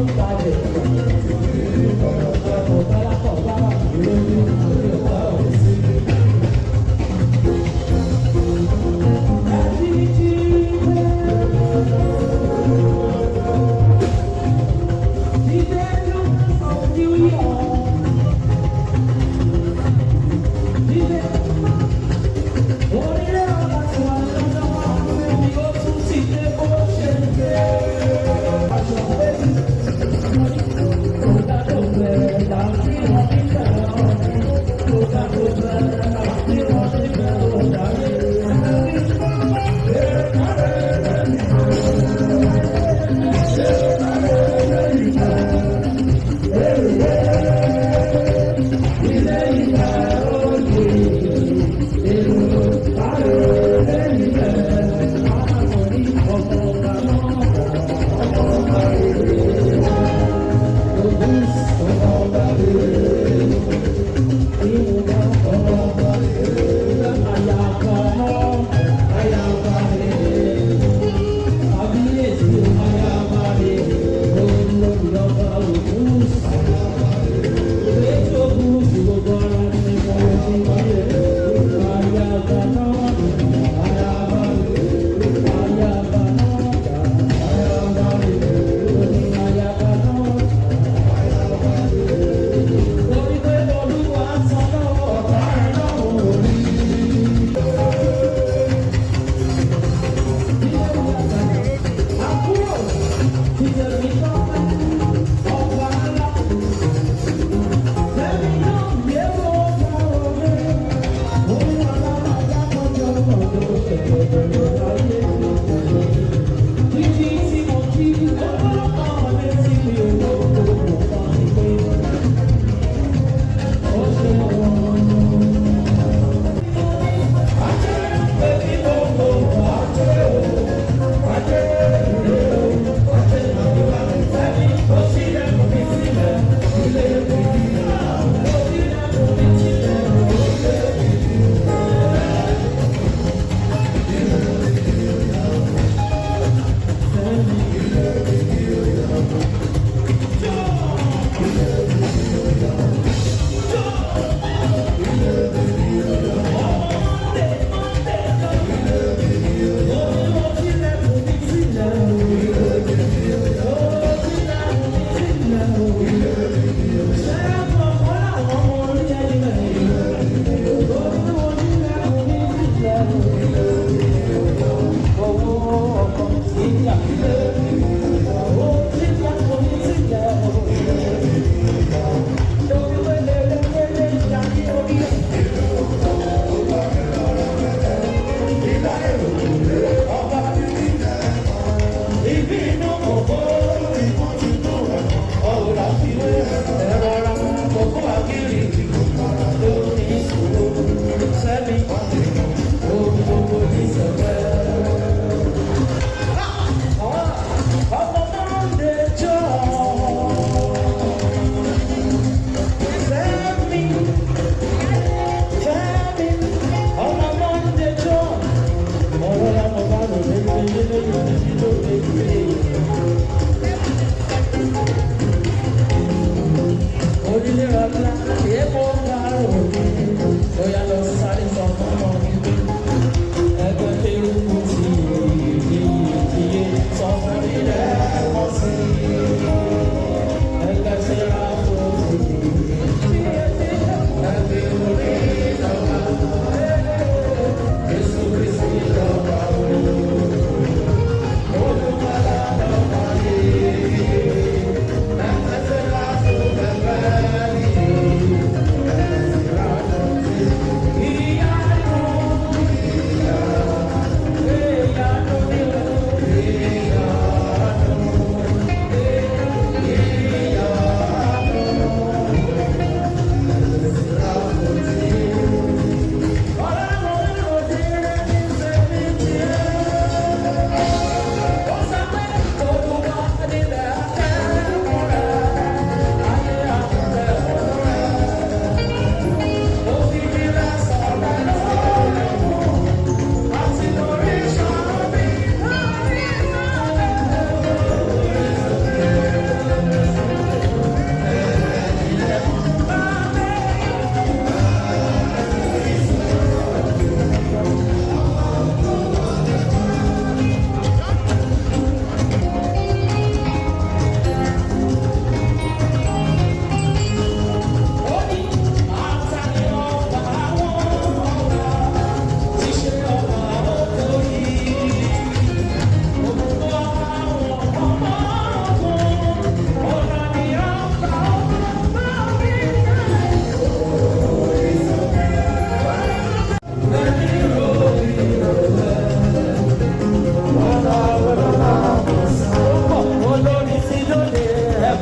Thank you.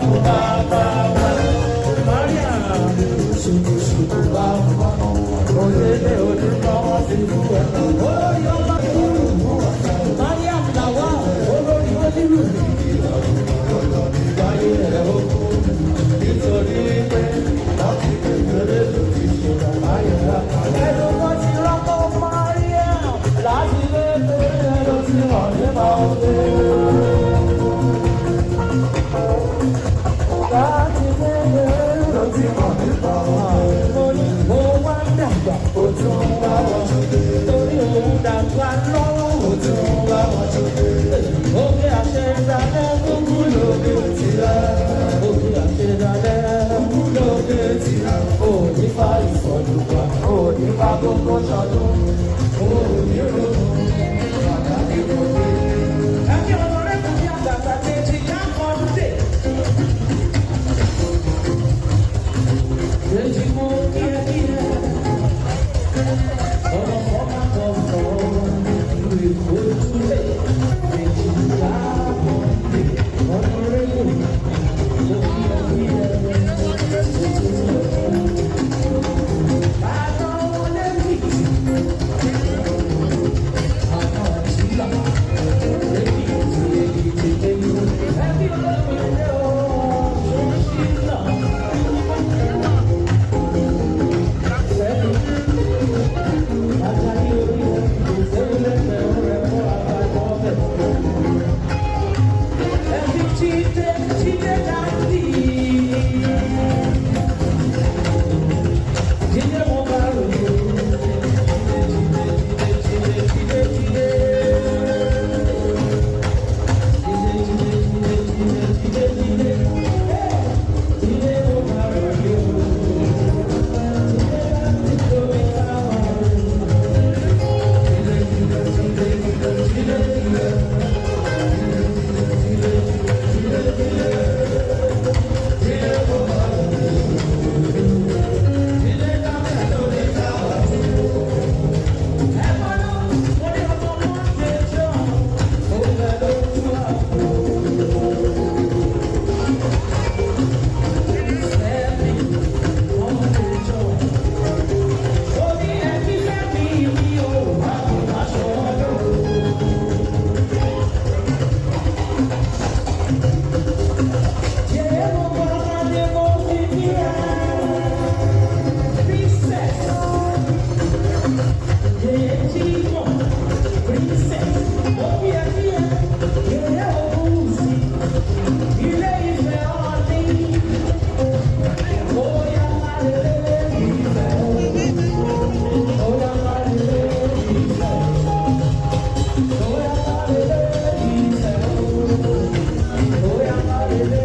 fún bàbá wa. Maria ṣùkùṣùkù bàbá. Òdèlé òdìkọ́ wọ́n ti fún ẹ. Olórí ọba kúrú. Maria Lawal olórí onílù. Ìgbáyé rẹ̀ ó kú. Nítorí wípé láti kékeré ló ti ṣe bàbá yẹn lápá. Ẹnu kan ti rọ́pò Maria láti lé kékeré ló ti hàn nípa òde. Láti kékeré ló ti hàn nípa òde. Mo ní mo wá ń dàgbà, ó tún wá wọn. Torí òun dàgbà lọ́wọ́, ó tún wá wọn. Òkè àṣẹ̀dálẹ̀ kúkú lóge tìrẹ. Òkè àṣẹ̀dálẹ̀ kúkú lóge tìrẹ. Òní fa ìsọdùnkà, òní fa gbogbo ṣọdún. Òní ronú, bàbá mi kò dé. Ẹbí ọ̀nà rẹ̀ kò ní àgbàgbà kejì káàkiri dé. Kejì mo kí ẹ kí ẹ. Ọmọ fọ́nà kan kọ́ ìlú Èkó túlẹ̀. Kejì káàkiri ọ̀nà rẹ̀ kò mo kí ẹ kí ẹ. Bàtà wọlé mi. Àwọn àjílà. Èkìtì Èkìtì Èkìtì. Ẹbí olómi lé o, ṣóṣì náà. Sẹ́ni, Ajayi orí ẹ̀, kò séwu lẹ́sẹ̀ rẹ̀ fún àgbàgbọ́ ọbẹ̀. Ẹbí Jídé Jídé Dádì. Jídé mo bá rò ó. Jídé Jídé Jídé Jídé Jídé. Jídé Jídé Jídé Jídé Jídé Jídé. Jídé mo bá rò ó. Jídé láti tóbi táwọn. Jídé Jídé Jídé Jídé Jídé. Ilé Ifẹ̀ ọ̀ọ́ni, ó yá má lè lé Ifẹ̀ o. Ó yá má lè lé Ifẹ̀ o. Ó yá má lè lé Ifẹ̀ o. Ó yá má lè lé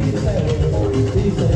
Ifẹ̀ o. Ifẹ̀